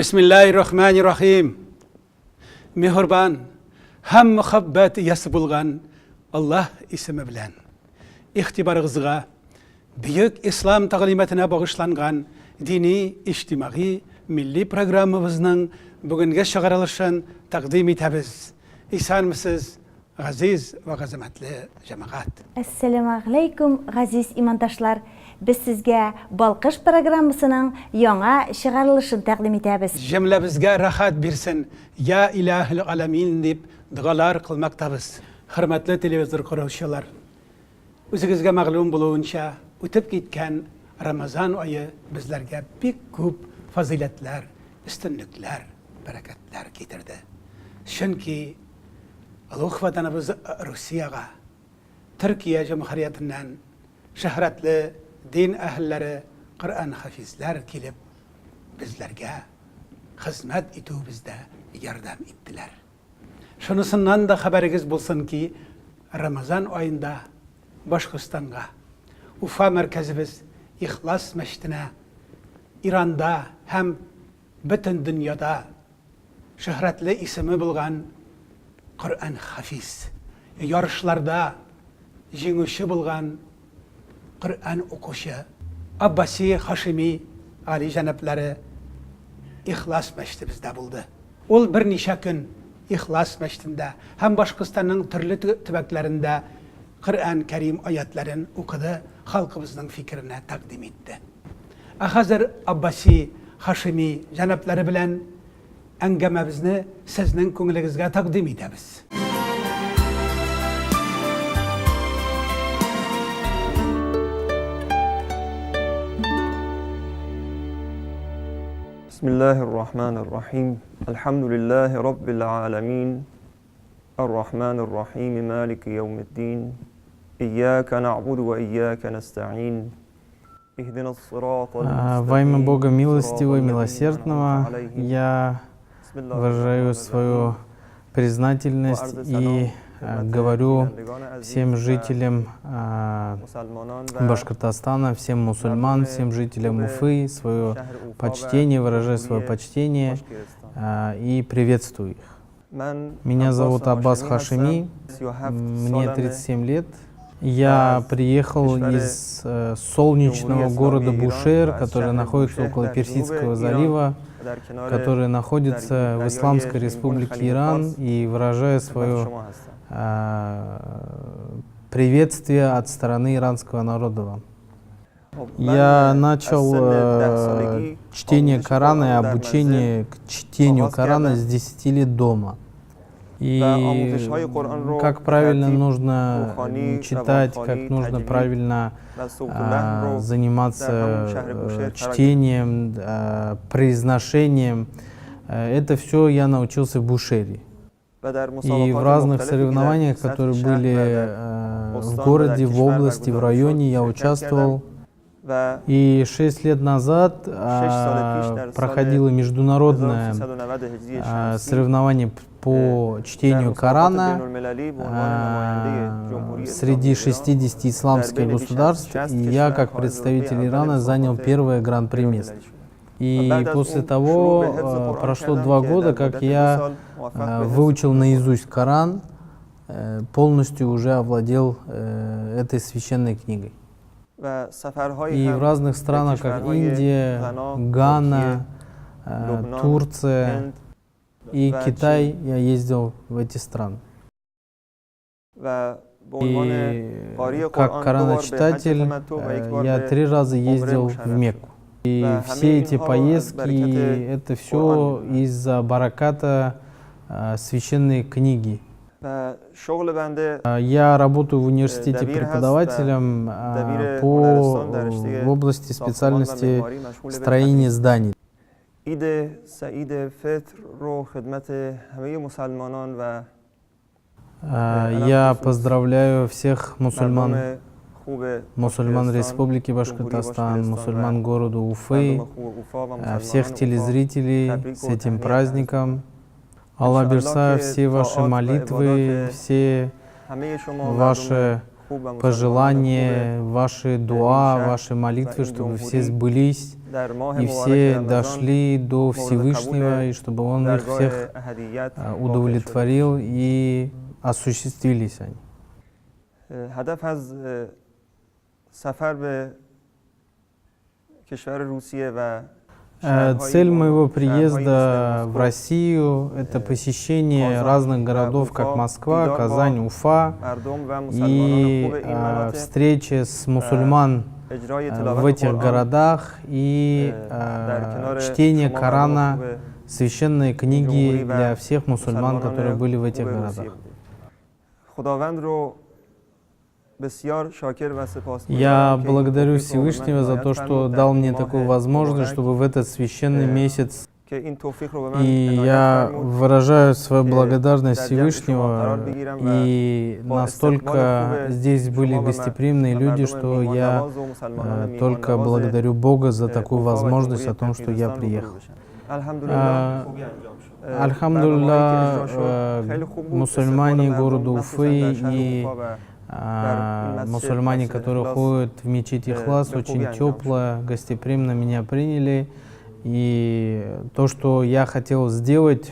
Бисмиллаһир-рахманир-рахим. Миһербан һәм мөхәббәт иясе булган Аллаһ исеме белән. Игътибарыгызга бөек ислам тәгълиматына багышланган дини, иҗтимагый, милли программабызның бүгенге чыгарылышын тәкъдим итәбез. Исәнмесез, Газиз вә газамәтле җәмәгать! Әссәламәгъләйкүм, газиз имандашлар! Без сезгә Балкыш программасының яңа чыгарылышын тәкъдим итәбез. Җөмләбезгә рәхәт бирсен, йа Илаһил Галәмин дип догалар кылмактабыз. Хөрмәтле телевизор караучылар! Үзегезгә мәгълүм булуынча, үтеп киткән Рамазан ае безләргә бик күп фазыйләтләр, өстенлекләр, бәрәкәтләр китерде. Чөнки Олуг Ватаныбыз Русиягә, Төркия җөмһүриятеннән шөһрәтле дин әһелләре, Коръән-хафизләр килеп, безләргә хезмәт итүебездә ярдәм иттеләр. Шунысыннан да хәбәрегез булсын ки, Рамазан аенда Башкортстанга, Уфа мәркәзебез Ихлас мәчетенә Иранда һәм бөтен дөньяда шөһрәтле исеме булган Коръән хафиз, ярышларда җиңүче булган Коръән укучы Аббаси Хашими гали җәнаплары Ихлас мәчетебездә булды. Ул берничә көн Ихлас мәчетендә һәм Башкортстанның төрле төбәкләрендә Коръән Кәрим аятьләрен укыды, халкыбызның фикеренә тәкъдим итте. Ә хәзер Аббаси Хашими җәнаплары белән әңгәмәбезне сезнең күңелегезгә тәкъдим итәбез. Бисмиллаһир Рахманир Рахим. Әлхәмдүлиллаһи Раббил Галәмин. Ар-Рахманир Рахим, Малики яумиддин. Ияка нәгъбуду ва ияка нәстәгыйн. Во имя Бога Милостивого и Милосердного я выражаю свою признательность и говорю всем жителям Башкортостана, всем мусульман, всем жителям Уфы свое почтение, выражаю свое почтение и приветствую их. Меня зовут Аббас Хашими, мне 37 лет. Я приехал из солнечного города Бушер, который находится около Персидского залива, который находится в Исламской Республике Иран, и выражаю свое приветствие от стороны иранского народа вам. Я начал чтение Корана и обучение к чтению Корана с 10 лет дома. И как правильно нужно читать, как нужно правильно заниматься чтением, произношением, это все я научился в Бушере. И в разных соревнованиях, которые были в городе, в области, в районе, я участвовал. И 6 лет назад проходило международное соревнование по чтению Корана среди 60 исламских государств. И я, как представитель Ирана, занял первое гран-при место. И после того прошло 2 года, как я выучил наизусть Коран, полностью уже овладел этой священной книгой. И в разных странах, как Индия, Гана, Турция и Китай, я ездил в эти страны. И как кораночитатель я 3 раза ездил в Мекку. И все эти поездки, это все из-за бараката священной книги. Я работаю в университете преподавателем в области специальности строения зданий. Я поздравляю всех мусульман, мусульман Республики Башкортостан, мусульман города Уфы, всех телезрителей с этим праздником. Алла бирса, все ваши молитвы, все ваши пожелания, ваши дуа, ваши молитвы, чтобы все сбылись. и все дошли до Всевышнего, и чтобы Он их всех удовлетворил и осуществились они. هدف از سفر به کشور روسیه و Цель моего приезда в Россию – это посещение разных городов, как Москва, Казань, Уфа, и встречи с мусульман в этих городах и чтение Корана, священной книги для всех мусульман, которые были в этих городах. Я благодарю Всевышнего за то, что дал мне такую возможность, чтобы в этот священный месяц, и я выражаю свою благодарность Всевышнего, и настолько здесь были гостеприимные люди, что я только благодарю Бога за такую возможность о том, что я приехал. Альхамдулилля, мусульмане города Уфы и мусульмане, которые ходят в мечеть Ихлас, очень тепло, гостеприимно меня приняли. И то, что я хотел сделать,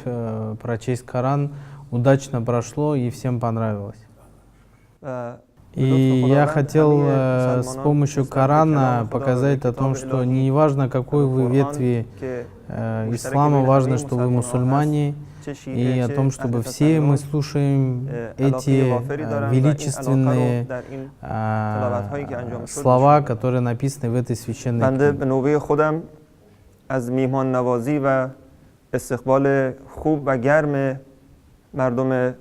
прочесть Коран, удачно прошло и всем понравилось. И я хотел с помощью Корана показать о том, что не важно, какой вы ветви ислама, важно, что вы мусульмане, и о том, чтобы все мы слушаем эти величественные слова, которые написаны в этой священной книге. از میهمان نوازی و استقبال خوب و گرم مردم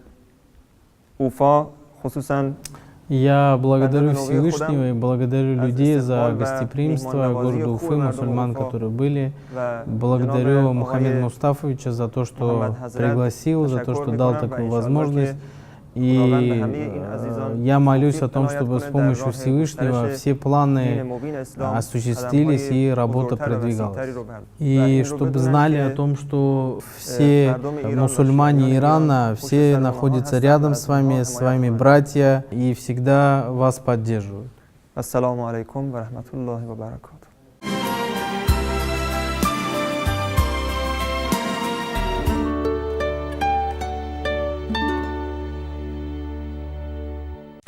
اوفا خصوصا Я благодарю Всевышнего и благодарю людей за гостеприимство города Уфы, мусульман, которые были. Благодарю Мухаммеда Мустафовича за то, что пригласил, за то, что дал такую возможность. И я молюсь о том, чтобы с помощью Всевышнего все планы осуществились и работа продвигалась. И чтобы знали о том, что все мусульмане Ирана, все находятся рядом с вами братья, и всегда вас поддерживают. Ассаламу алейкум ва рахматуллахи ва баракатух.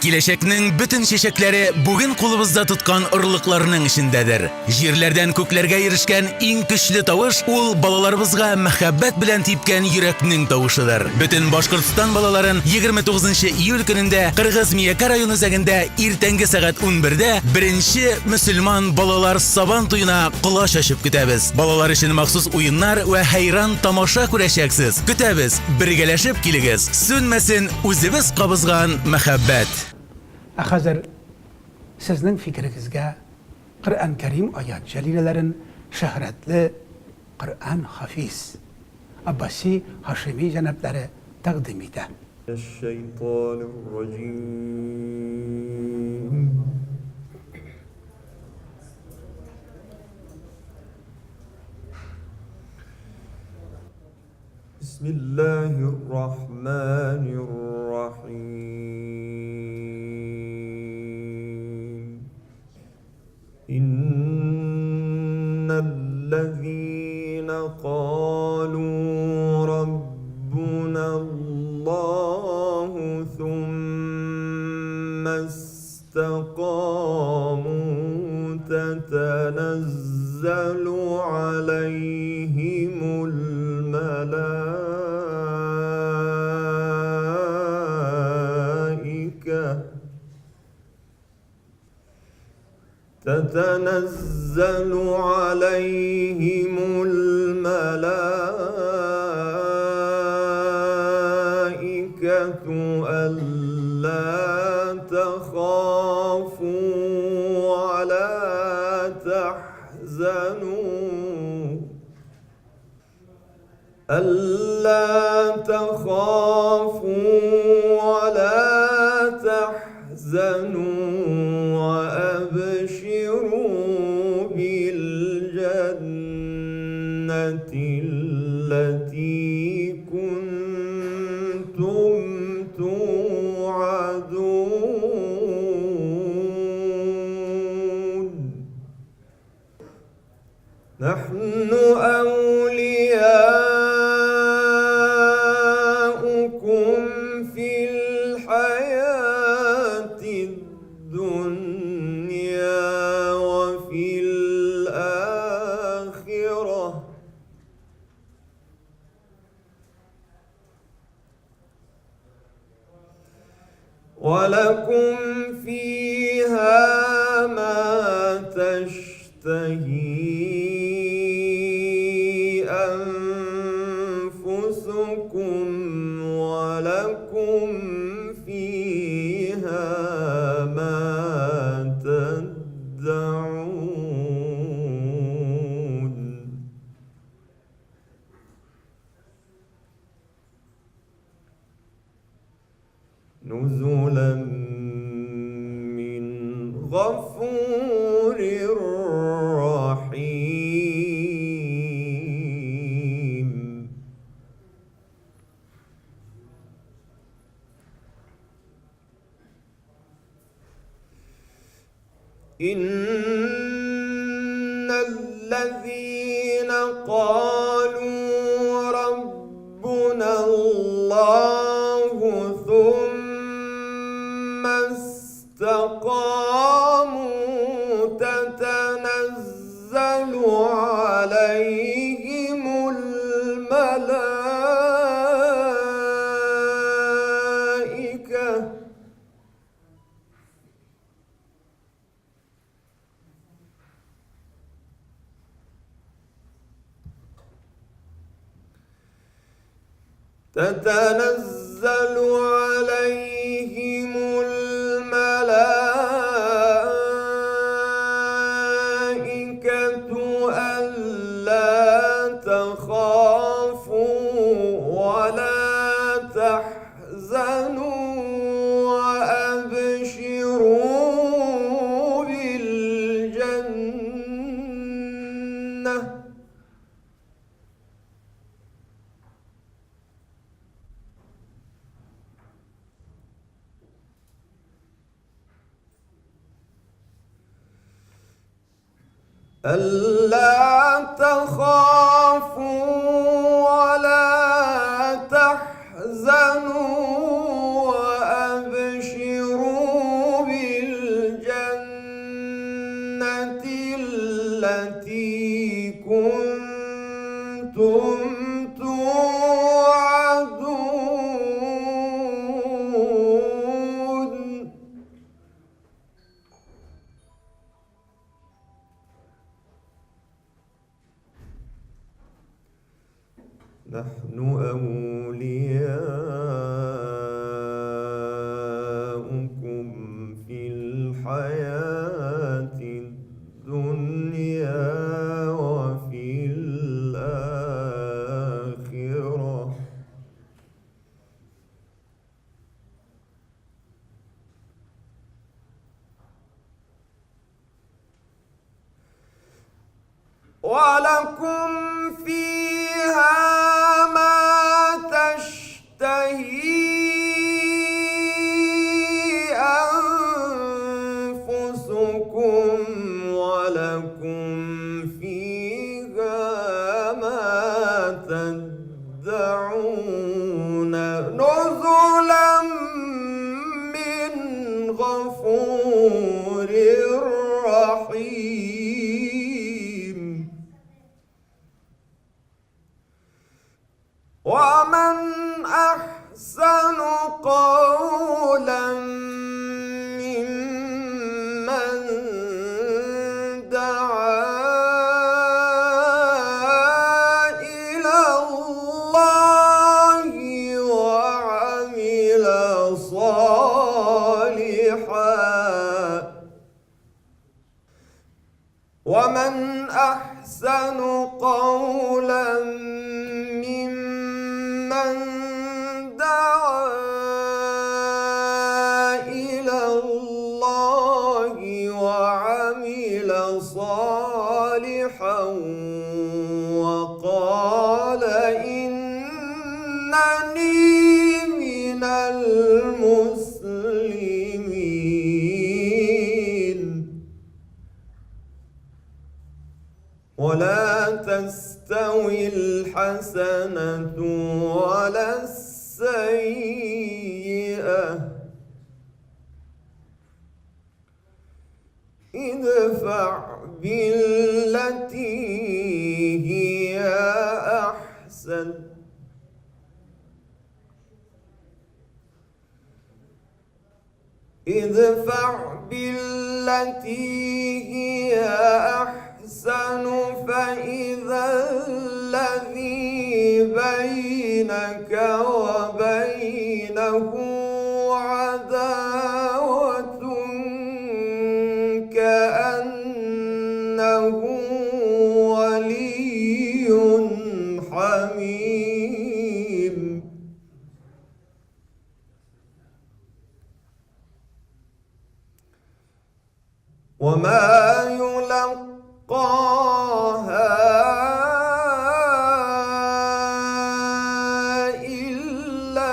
Киләчәкнең бөтен чәчәкләре бүген кулыбызда тоткан орлыкларның эчендәдер. Җирләрдән күкләргә ирешкән иң көчле тавыш ул балаларыбызга мәхәббәт белән типкән йөрәкнең тавышыдыр. Бөтен Башкортстан балаларын 29 июль көнендә Кыргыз Миякә район үзәгендә иртәнге сәгать 11-дә беренче мөселман балалар сабан туена колач ачып көтәбез. Балалар өчен махсус уеннар ва хәйран тамаша күрәчәксез. Көтәбез, бергәләшеп килегез. Сүнмәсен үзебез кабызган мәхәббәт. Ә хәзер сезнең фикерегезгә Коръән Кәрим аят җәлиләләрен шөһрәтле Коръән хафиз Аббаси Һашими җәнаплары тәкъдим итә. بسم الله الرحمن الرحيم إن الذين قالوا ربنا الله ثم استقاموا تتنزل عليهم الملائكة تتنزل عليهم الملائكة ألا تخافوا ولا تحزنوا ألا تخافوا ولا تحزنوا وأبشروا بالجنة التي كنتم توعدون. ولكم فيها ما تشتهي أنفسكم ولكم فيها ما تدعون. نزلا من غفور رحيم. إن الذين قالوا ربنا الله ثم استقاموا تتنزل عليهم الملائكة تتنزل عليهم الملائكة ألا تخافوا ولا تحزنوا وأبشروا بالجنة ألا تخافوا ولا تحزنوا وأبشروا بالجنة التي كنتم توعدون. نحن أولياؤكم في الحياة الدنيا وفي الآخرة. ولكم فيها ما تشتهي أنفسكم ولكم فيها ما تدعون نزلا من غفور رحيم. ومن أحسن قولا ممن دعا إلى الله وعمل صالحا ومن أحسن قولا ممن دعا إلى الله وعمل صالحا وقال إنني من المسلمين. ولا تستوي الحسنة ولا السيئة ادفع بالتي هي أحسن Идфа билләти һия әхсәну фәизәлләзи бәйнәкә вә бәйнәһү гадавәтун кәәннәһү вәлийюн хәмим. وما يلقاها إلا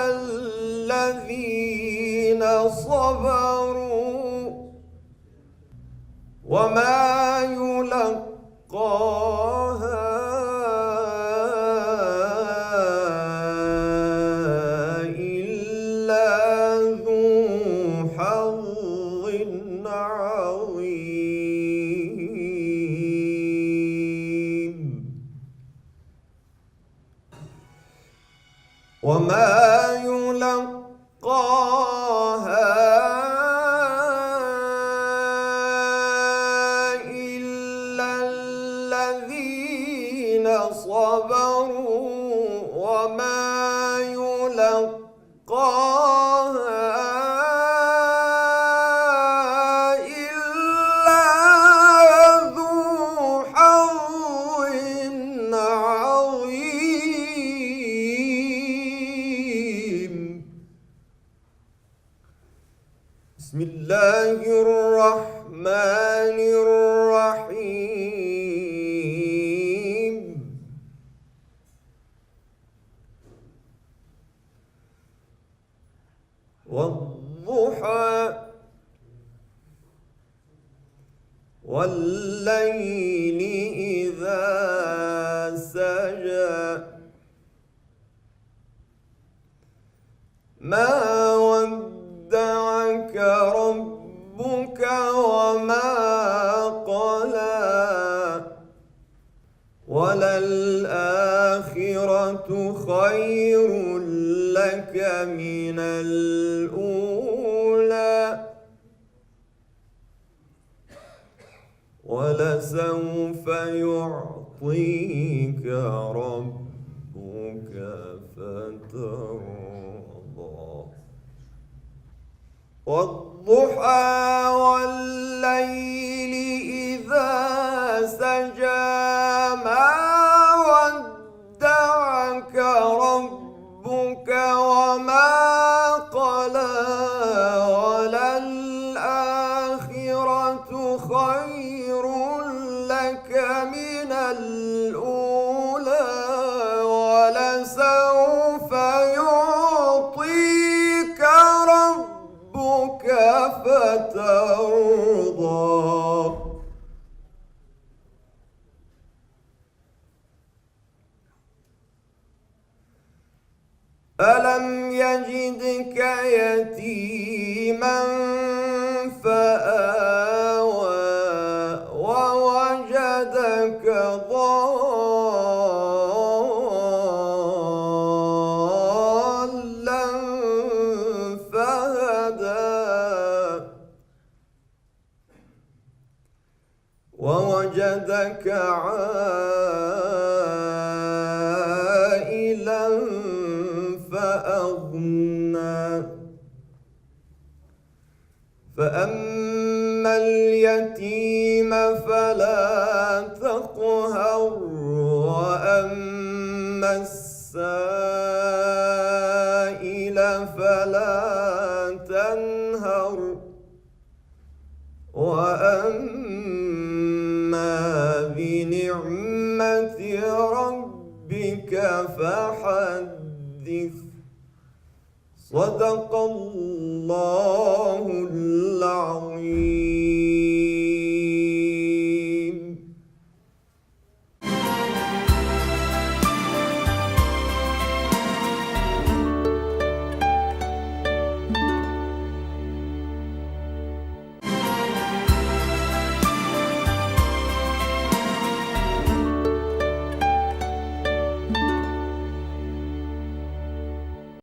الذين صبروا وما يلقاها إلا ذو حظ عظيم وما يلقاها إلا الذين صبروا وما يلقاها إلا ذو حظ عظيم بسم الله الرحمن الرحيم والضحى والليل إذا سجى ما ودعك ربك وما قلى وللآخرة خير لك من الأولى ولسوف يعطيك ربك فترضى والضحى والليل إذا سجى ما ودعك ربك وما قلى وللآخرة خير لك من الأولى ولسوف يعطيك ربك فترضى ألم يجدك يتيما فآوى ووجدك ضالا فهدى ووجدك عائلا فأغنى فأما اليتيم فلا تقهر وأما السائل فلا تنهر وأما بنعمة ربك فحدث صدق الله العظيم.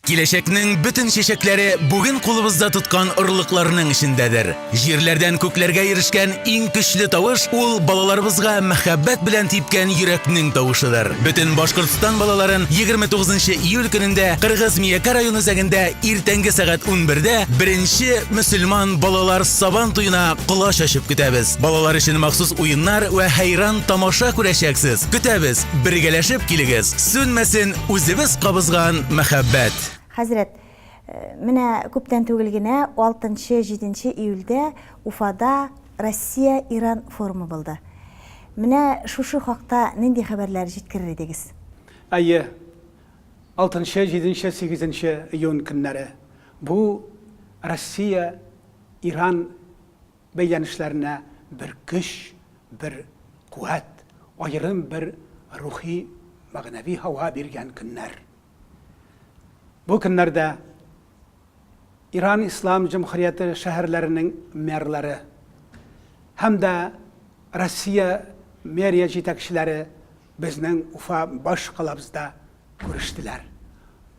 Киләчәкнең бөтен чәчәкләре бүген кулыбызда тоткан орлыкларның эчендәдер. Җирләрдән күкләргә ирешкән иң көчле тавыш ул балаларыбызга мәхәббәт белән типкән йөрәкнең тавышыдыр. Бөтен Башкортстан балаларын 29 июль көнендә Кыргыз Миякә район үзәгендә иртәнге сәгать 11дә беренче мөселман балалар сабан туена колач ачып көтәбез. Балалар өчен махсус уеннар вә хәйран тамаша күрәчәксез. Көтәбез, бергәләшеп килегез. Сүнмәсен Үзебез кабызган мәхәббәт. Хәзрәт, менә күптән түгел генә, алтынчы-җиденче июльдә Уфада Россия-Иран форумы булды. Менә шушы хакта нинди хәбәрләр җиткерер идегез? Әйе, алтынчы, җиденче, сигезенче июнь көннәре. Бу Россия-Иран бәйләнешләренә бер көч, бер куәт, аерым бер рухи, мәгънәви һава биргән көннәр. Бу көннәрдә Иран Ислам Җөмһүрияте шәһәрләренең мэрлары һәм дә Россия мэрия җитәкчеләре безнең Уфа баш калабызда күрештеләр.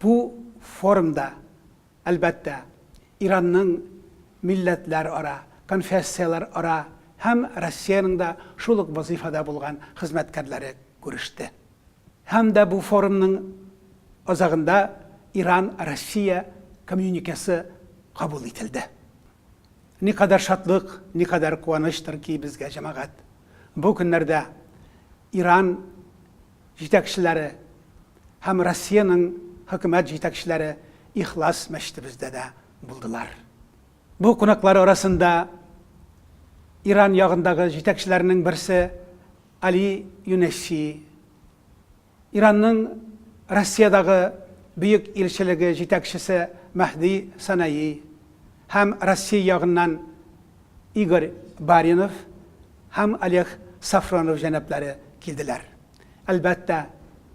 Бу форумда Әлбәттә, Иранның милләтләрара, конфессияләрара һәм Россиянең дә шул ук вазыйфада булган хезмәткәрләре күреште. Һәм дә бу форумның азагында Иран-Россия коммюникесы кабул ителде. Никадәр шатлык, никадәр куанычтыр ки безгә, җәмәгать, бу көннәрдә Иран җитәкчеләре һәм Россиянең хөкүмәт җитәкчеләре Ихлас мәчетебездә дә булдылар. Бу кунаклар арасында Иран ягындагы җитәкчеләрнең берсе Али Юнесси, Иранның Россиядагы Бөек илчелеге җитәкчесе Мәһди Санаи һәм Россия ягыннан Игорь Баринов һәм Олег Сафронов җәнаплары килделәр. Әлбәттә,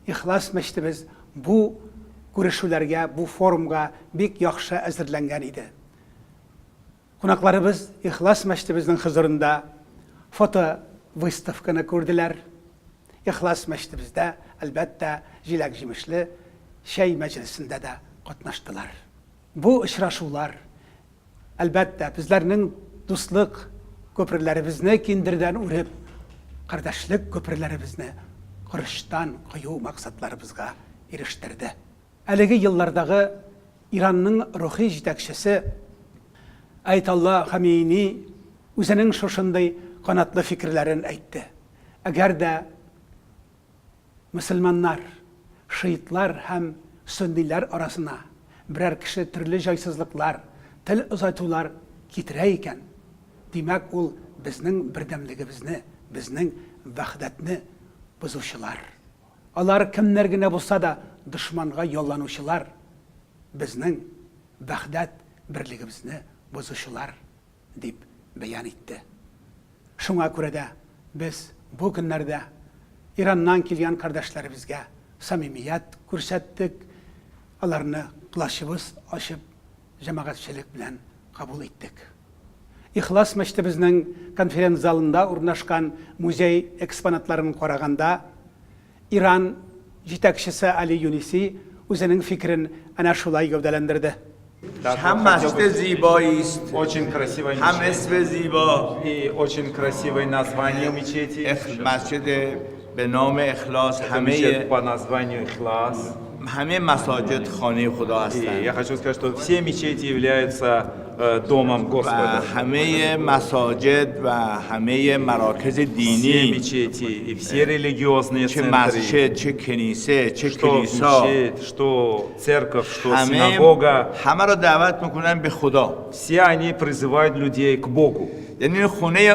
Ихлас мәчетебез бу күрешүләргә, бу форумга бик яхшы әзерләнгән иде. Кунакларыбыз Ихлас мәчетебезнең хозурында фотовыставканы күрделәр. Ихлас мәчетебездә, әлбәттә, җиләк-җимешле чәй мәҗлесендә дә катнаштылар. Бу очрашулар, Әлбәттә, безләрнең дуслык күперләребезне киндердән үреп, кардәшлек күперләребезне корычтан кою максатларыбызга ирештерде. Әлеге еллардагы Иранның рухи җитәкчесе Аятолла Хомейни үзенең шушындый канатлы фикерләрен әйтте, Әгәр дә Мөселманнар, шиитлар һәм сөнниләр арасына берәр кеше төрле җайсызлыклар, тел озайтулар китерә икән, димәк, ул безнең бердәмлегебезне, безнең вәхдәтне бозучылар. Алар кемнәр генә булса да дошманга ялланучылар, безнең вәхдәт, берлегебезне бозучылар, дип бәян итте. Шуңа күрә дә без бу көннәрдә Ираннан килгән кардәшләребезгә самимият күрсәттек, аларны колачыбыз ачып җәмәгатьчелек белән кабул иттек. Ихлас мәчетебезнең конференц-залында урнашкан музей экспонатларын караганда, Иран җитәкчесе Али Юниси үзенең фикерен әнә шулай гәүдәләндерде. Һәм мәчете зибаи ист. Очень красивая Һәм исме зиба. И очень красивое название у мечети. Мәсҗиде бе наме Ихлас һәмее. По названию Ихлас. Һәме масаҗид ханае Худа һастанд. И я хочу сказать, что все мечети являются домом Господа. Ва ҳамае масаҷид ва ҳамае маракиз динӣ. Все мечети и все религиозные че центры. масҷид, че кенисе, че Что калисо. мечеть, что церковь, что ҳама синагога. ҳама ро даъват мекунанд бе Худо. Все они призывают людей к Богу. Яъни хонаи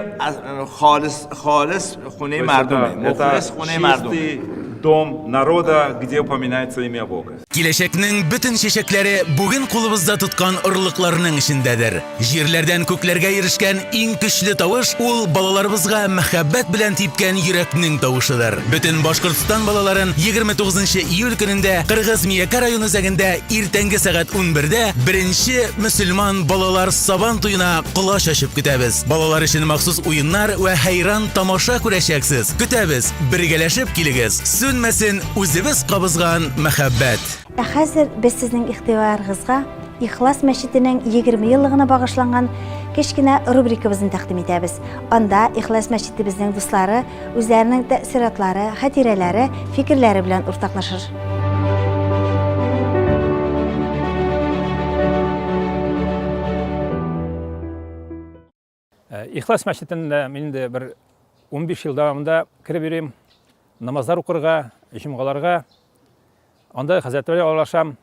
холис, холис хонаи То есть мардуме. это Мухлис хонаи мардуме. чистый дом народа, где упоминается имя Бога. Киләчәкнең бөтен чәчәкләре бүген кулыбызда тоткан орлыкларның эчендәдер. Җирләрдән күкләргә ирешкән иң көчле тавыш ул балаларыбызга мәхәббәт белән типкән йөрәкнең тавышыдыр. Бөтен Башкортстан балаларын 29 июль көнендә Кыргыз Миякә район үзәгендә иртәнге сәгать 11дә беренче мөселман балалар Сабан туена колач ачып көтәбез. Балалар өчен махсус уеннар вә хәйран тамаша күрәчәксез. Көтәбез, бергәләшеп килегез. Сүнмәсен үзебез кабызган мәхәббәт. Ә хәзер без сезнең игътибарыгызга Ихлас мәчетенең 20 еллыгына багышланган кечкенә рубрикабызны тәкъдим итәбез. Анда Ихлас мәчетебезнең дуслары үзләренең тәэссоратлары, хатирәләре, фикерләре белән уртаклашыр. Э, Ихлас мәчетендә мин инде бер 15 ел дәвамында кереп йөрим. Намазлар укырга, җомгаларга. Анда хәзрәтләр белән аралашам.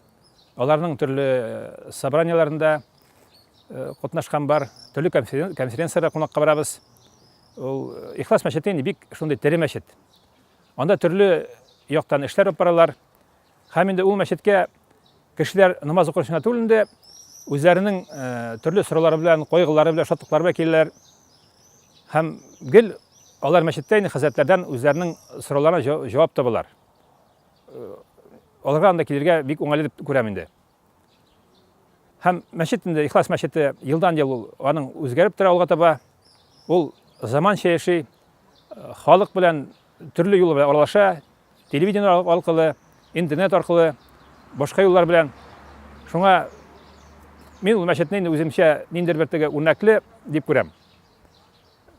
Аларның төрле э, собраниеләрендә э, катнашкан бар. Төрле конференцияләрдә кунакка барабыз. Ул Ихлас мәчете инде бик шундый тере мәчет. Анда төрле яктан эшләр алып баралар. Һәм инде ул мәчеткә кешеләр намаз укыр өчен түгел инде, үзләренең э, төрле сораулары белән, кайгылары белән, шатлыклары белән киләләр. Һәм гел алар мәчеттә инде хәзрәтләрдән үзләренең сорауларына җавап табалар. Э, аларга анда килергә бик уңайлы дип күрәм инде. Һәм мәчет инде Ихлас мәчете елдан-ел ул аның үзгәреп тора алга таба. Ул заманча яши, э, халык белән төрле юл белән аралаша, Телевидение аркылы, интернет аркылы, башка юллар белән. Шуңа мин ул мәчетне инде үземчә ниндидер бер теге үрнәкле дип күрәм.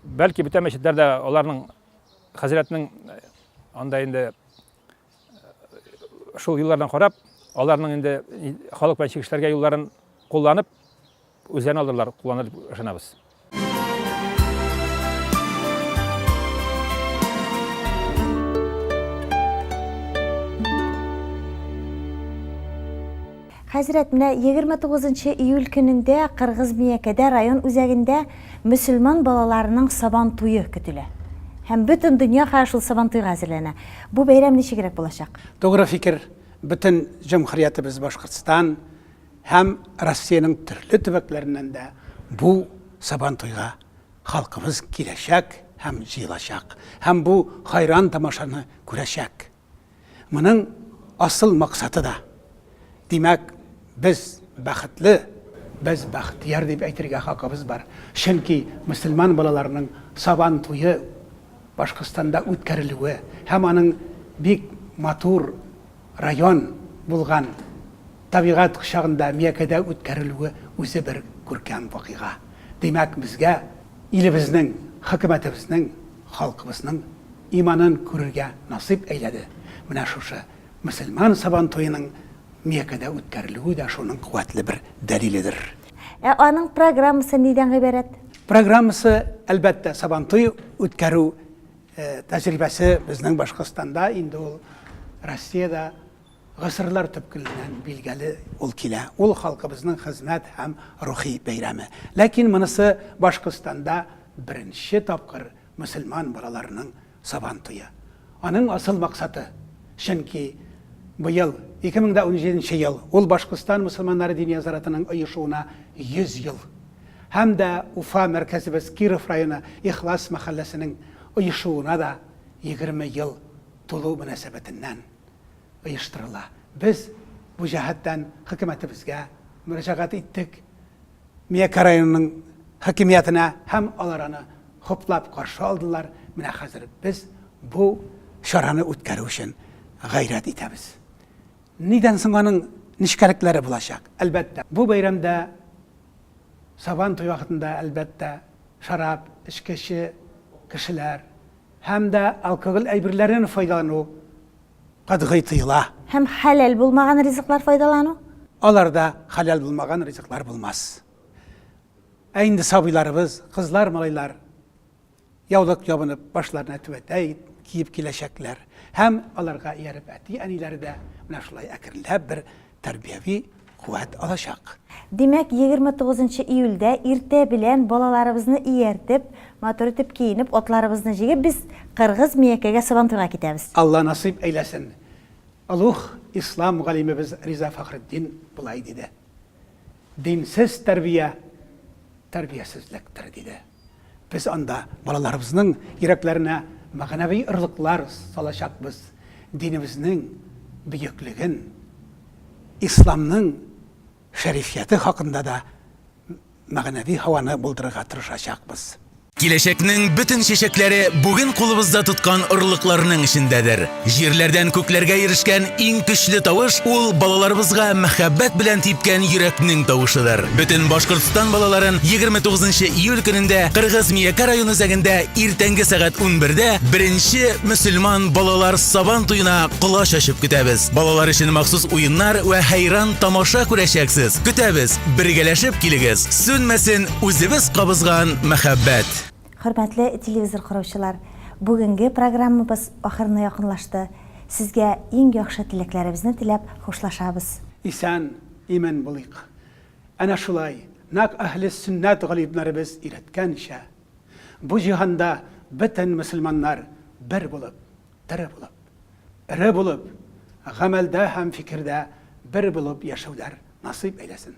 Бәлки бүтән мәчетләрдә аларның хәзрәтнең э, анда инде э, шул юллардан карап, аларның инде халык белән чигешләргә юлларын кулланып, Үзләрен алырлар, кулланыр дип ышанабыз. Хәзрәт, менә 29 июль көнендә Кыргыз Миякәдә район үзәгендә мөселман балаларының Сабан туе көтелә. Һәм бөтен дөнья хәзер шул Сабан туйга әзерләнә. Бу бәйрәм ничегрәк булачак? Тугры фикер, бөтен җөмһүриятебез Башкортстан, Һәм Россиянең төрле төбәкләреннән дә бу Сабантуйга халкыбыз киләчәк һәм җыелачак, һәм бу хайран тамашаны күрәчәк. Моның асыл максаты да, димәк, без бәхетле, без бәхтияр дип әйтергә хакыбыз бар, чөнки мөселман балаларының Сабан туе Башкортстанда үткәрелүе һәм аның бик матур район булган табигать кочагында Миякәдә үткәрелүе үзе бер күркәм вакыйга. Димәк, безгә илебезнең, хөкүмәтебезнең, халкыбызның иманын күрергә насыйп әйләде. Менә шушы мөселман Сабантуеның Миякәдә үткәрелүе дә шуның куәтле бер дәлиледер. Ә аның программасы нидән гыйбарәт? Программасы, әлбәттә, Сабантуй үткәрү Тәҗрибәсе безнең Башкортстанда инде ул Россиядә гасырлар төпкеленнән билгеле ул килә. Ул халкыбызның хезмәт һәм рухи бәйрәме. Ләкин монысы Башкортстанда беренче тапкыр мөселман балаларының Сабан туе. Аның асыл максаты, чөнки быел, 2017 ел, ул Башкортстан мөселманнары Диния нәзаратының оешуына 100 ел. Һәм дә Уфа мәркәзебез Киров районы Ихлас мәхәлләсенең оешуына да 20 ел тулу мөнәсәбәтеннән оештырыла. Без бу җәһәттән хөкүмәтебезгә мөрәҗәгать иттек, Миякә районының хакимиятенә һәм алар аны хуплап каршы алдылар. Менә хәзер без бу чараны үткәрү өчен гайрәт итәбез. Нидән соң аның нечкәлекләре булачак? Әлбәттә, бу бәйрәмдә Сабан туе вакытында, әлбәттә, шәраб эчкече кешеләр һәм дә алкоголь әйберләрен файдалану катгый тыела. Һәм хәләл булмаган ризыклар файдалану? Аларда хәләл булмаган ризыклар булмас. Ә инде сабыйларыбыз, кызлар, малайлар яулык ябынып, башларына түбәтәй киеп киләчәкләр һәм аларга ияреп әти-әниләре дә менә шулай әкренләп бер тәрбияви куәт алачак. Димәк, 29 нчы июльдә иртә белән балаларыбызны ияртеп, матур итеп киенеп, атларыбызны җигеп без Кыргыз Миякәгә Сабантуйга китәбез. Алла насыйп әйләсен. Олуг ислам галимебез Риза Фәхретдин болай диде, Динсез тәрбия, тәрбиясезлектер, диде. Без анда балаларыбызның йөрәкләренә мәгънәви орлыклар салачакбыз, динебезнең бөеклеген, исламның шәрифияте хакында да мәгънәви һаваны булдырырга тырышачакбыз. Киләчәкнең бөтен чәчәкләре бүген кулыбызда тоткан орлыкларның эчендәдер. Җирләрдән күкләргә ирешкән иң көчле тавыш ул балаларыбызга мәхәббәт белән типкән йөрәкнең тавышыдыр. Бөтен Башкортстан балаларын 29 июль көнендә Кыргыз Миякә район үзәгендә иртәнге сәгать 11дә беренче мөселман балалар сабан туена колач ачып көтәбез. Балалар өчен махсус уеннар вә хәйран тамаша күрәчәксез. Көтәбез, бергәләшеп килегез. Сүнмәсен Үзебез кабызган мәхәббәт. Хөрмәтле телевизор караучылар, бүгенге программабыз ахырына якынлашты. Сезгә иң яхшы теләкләребезне теләп хушлашабыз. Исән, имин булыйк. Әнә шулай, нәкъ әһле сөннәт галимнәребез өйрәткәнчә, бу җиһанда бөтен мөселманнар бер булып, тере булып, эре булып, гамәлдә һәм фикердә бер булып яшәүләр насыйп әйләсен.